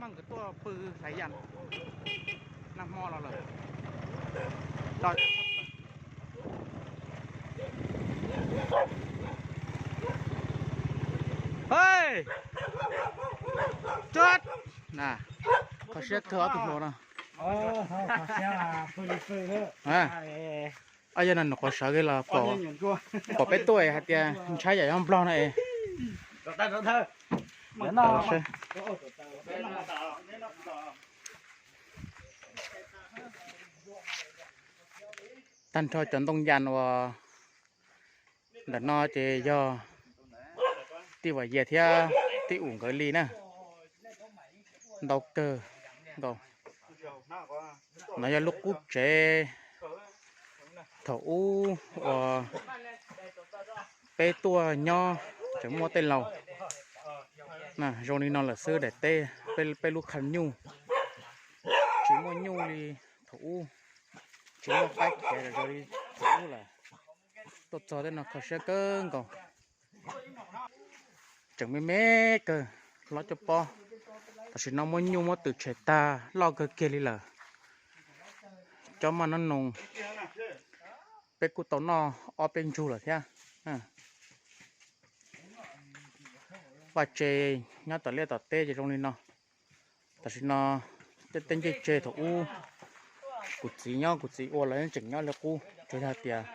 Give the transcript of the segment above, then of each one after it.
Nkawd tuaj pw hlais yas nag hmo los lawm. Kho siab kawg ob tug hluas no. Ob yog no nws quav sawv kiag los pom peb tuaj hais tias ntshai yam yog nplog no es. Tag nrho cov ntoo yas uas ntawm no ces yog tij Vam Yias thiab tij Ub nkawd li na. Ntau kawg nkaus. No yog lub qub tsev thaum ub uas peb tuaj nyob tseem muaj tej laus. Zoo li no lawm xwb daim teb peb lub khaj nyuj. Tsis muaj nyuj li thaum ub, tsis muaj qaib khiav zoo li thaum ub lawm. Tuaj txog tej no kho siab kawg nkaus. Tseem me me kawg, hlob coj pob. Tam sim no muab nyuj muab tws tshem tag loj kawg kiag li lawm. Cob maj nob noog, peb kuj tau noj ob peb ntsug lawm thiab. Vaj tse nyob tom liaj tom teb ces zoo li no. Tam sim no tej ncej tse thaum ub kuv txiv nyob kuv txiv ua lawv tseem nyob li qub, tsuas yog tias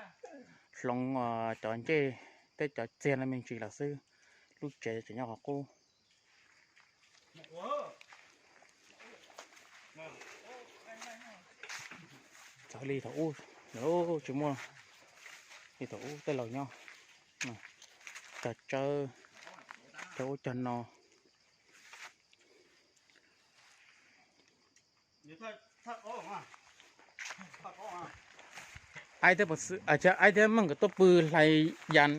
hloov cov ncej tej cov txiag no me ntsis lawm xwb, lub tsev tseem nyob qhov qub. Txawv li thaum ub, tsis muaj li thaum ub tej laus nyob, cog tsawb, cog ub cog no. Aib thiab Meej nkawd tuaj pw hlais yas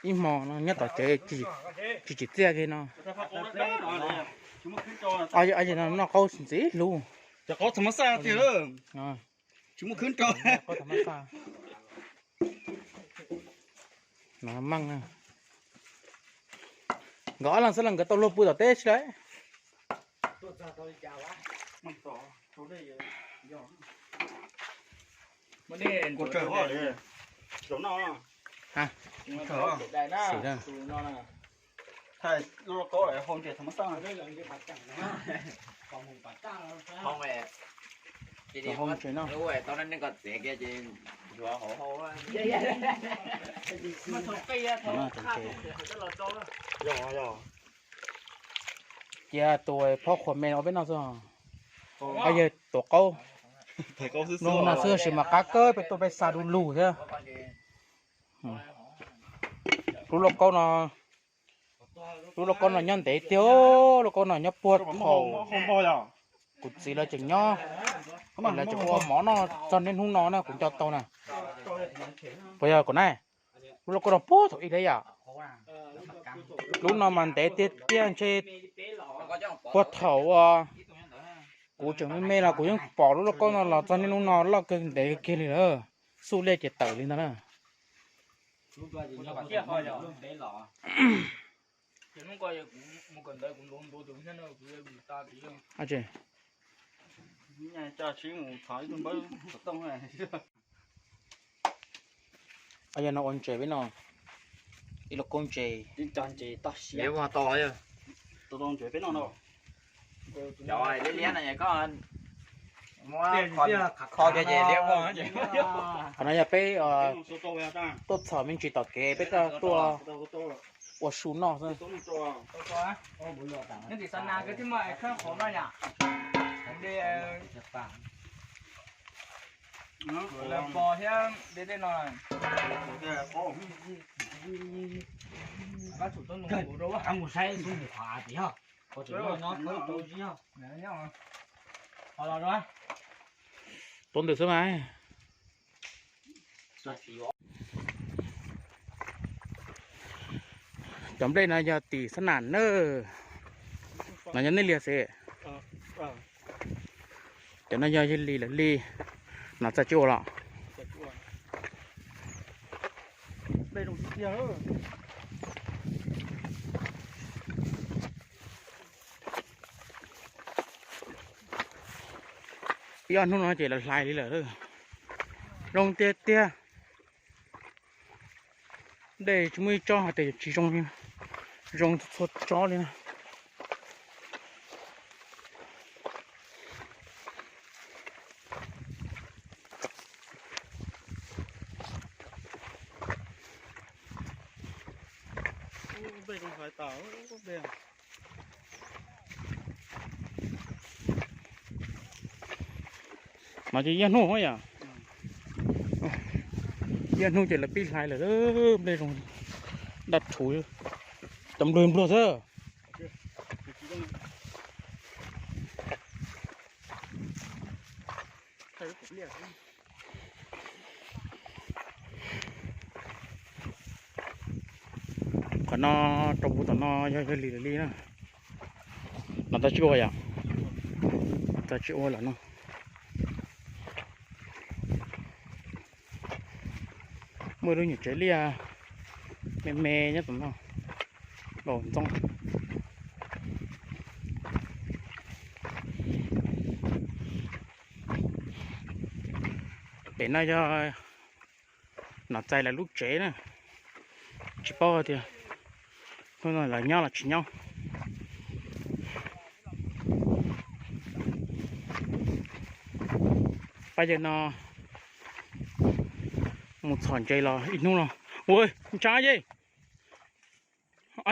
ib hmo no nyob tom tsev tsis tsim txiaj kiag no. Noj qaub ntxiv hlub. Meej, nkawd ob leeg xwb los nkawd tau luag pw tom teb tsis lawm. Cia tus phob qhuas me ua peb noj xwb. Yawg tuav qaub no xwb tab sis mas qab kawg peb tuaj peb xa du lug thiab. Lub lauj kaub no, lub lauj kaub no nyob ntev tiag, lauj kaub no nyob puag thaum kuv txiv lawv tseem nyob, lawv tseem ua mov noj txog niaj hnub no na kuv nco tau na. Puas yog kuv na? Lub lauj kaub no puag thaum ub thiab yom. Lub no mas ntev tiag tiag ntshe puag thaum uas kuv tseem me me los kuv yeej pom lub lauj kaub no los txog niaj hnub no loj kawg ntev kiag li lawm. Xuj liaj ces tawm li ntag na. Yog no ua ntses peb no, ib lauj kaub ntses. Qhov no yog peb tuaj txhom me ntsis tom kev peb tuaj ua su noj xwb. Tuav ntawm xwb mas. Cov nplej no yog tim xab nam na. No nyob nej liag xwb. Cov no yog yawg Lis lawv li. No txawj tsis ua los. Ib ob hnub no ces lawv hlais li lawm. Zoo tiag tiag. Dej tsis muaj ib tsob hais tias tsis zoo li, zoo txhua tsob li na. No ces ib ob hnub yom, ib ob hnub ces lawv pib hlais lawm, nplej zoo daj rhuv, cov nplua nplua xwb. Qhov no rau puv tom no yog yog li lawm li na. No tab tsis ua yom, tab tsis ua lawm no. Muaj lub nyuam tsev liaj me me nyob tom no, nkaus ntxoov. Pem no yog Nom Txais lawv lub tsev na, tsis paub tias hnub no lawv nyob los tsis nyob. Pab yawg no mus txhom ntses los ib hnub no. Ua ntsa ye, a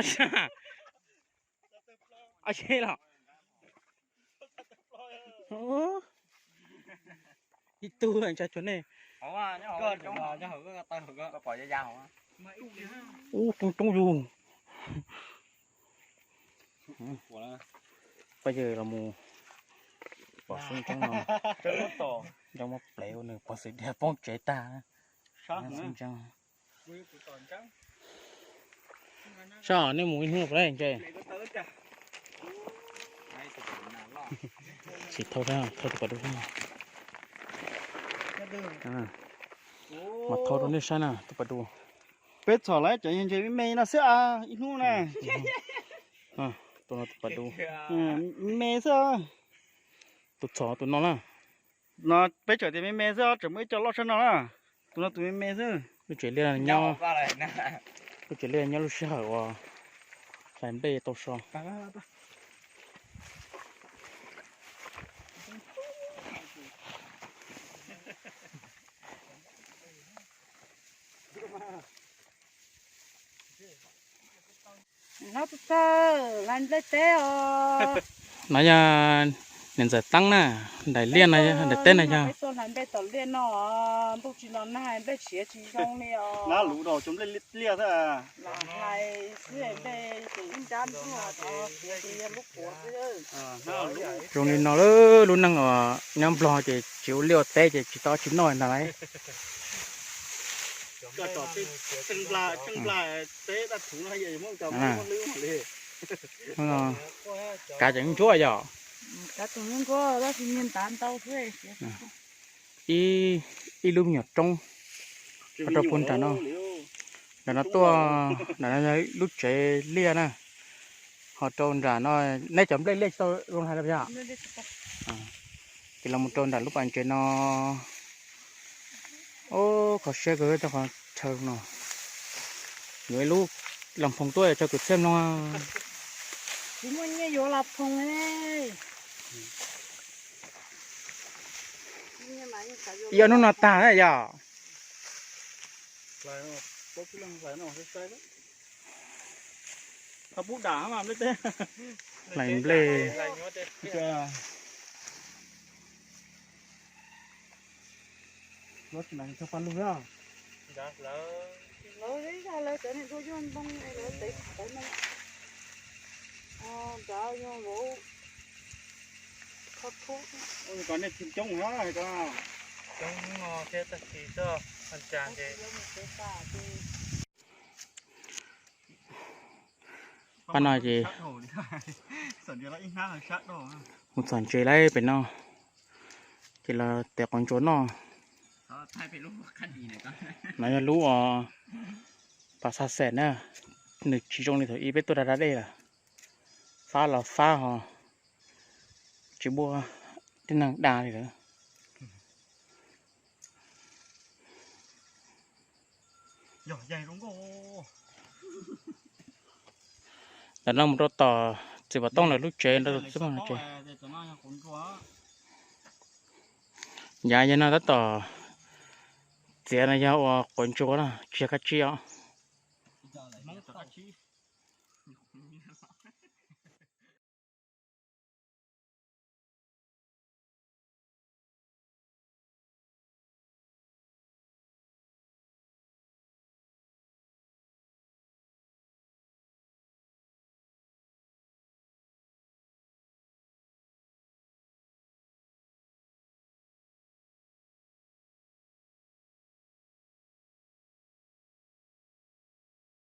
los ib tug ntsa cuag nej. Ub, coob coob yus. Pab yawg los mus pom xwb coob no, coob muab plev ua nws pov xwm dias poob tsev tag. Saib nej mus ib hnub puas tau ntses. Sim thau, thau tus pas dub. Mas thau rau nej saib na, tus pas dub. Peb txhom lawm cov ntses me me no xwb, ib hnub na. Tus no tus pas dub, me me xwb. Tus txhom tus no na. No peb tseem tias me me xwb, tseem muaj ib co loj tshaj no na. Tus no tus me me xwb. Lub tsev liaj nyob, lub tsev liaj nyob lub sij hawm uas hlais nplej tau so. No yog niam ntxawm Taab na, daim liaj no, daim teb no yog. Zoo li no lub neej uas nyob Nplog ces tsis ua liaj ua teb ces tsis tau tsis noj ntag lauj. Kav tseem ntsuab yom. Ib lub me nyuam roob rau puag nram no, nram no tuaj, nram no lub tsev liaj na, ho rau nram no, nej cov nplej liaj tsis tau zoo hais los yog. Ces los mus rau nram lub pas ntses no. Ub, qhov siab kawg cov qhov chaw no. Yuav ib lub las phoos tuaj tso kwv txhiaj mloog. Tsis muaj nyiaj yuav las phoos. Ib ob hnub no tag yom. Hlais nplej. Pab no ces mus txhom ntses lawm pem no, ces los tes qos ntsuas noj. No yog lub pas xa xem na, nws tsis zoo li thaum ub peb tuaj da da dej lawm. Fab los fab ho tsis muaj tib neeg da li lawm. Ntawm no mus rau tom txiv Vam Tooj lawv lub tsev, rau txiv Vam Tooj tsev. Yav yog no tab tom txiav no yog ua quav ntsuab na, tsis yog kab tsib os.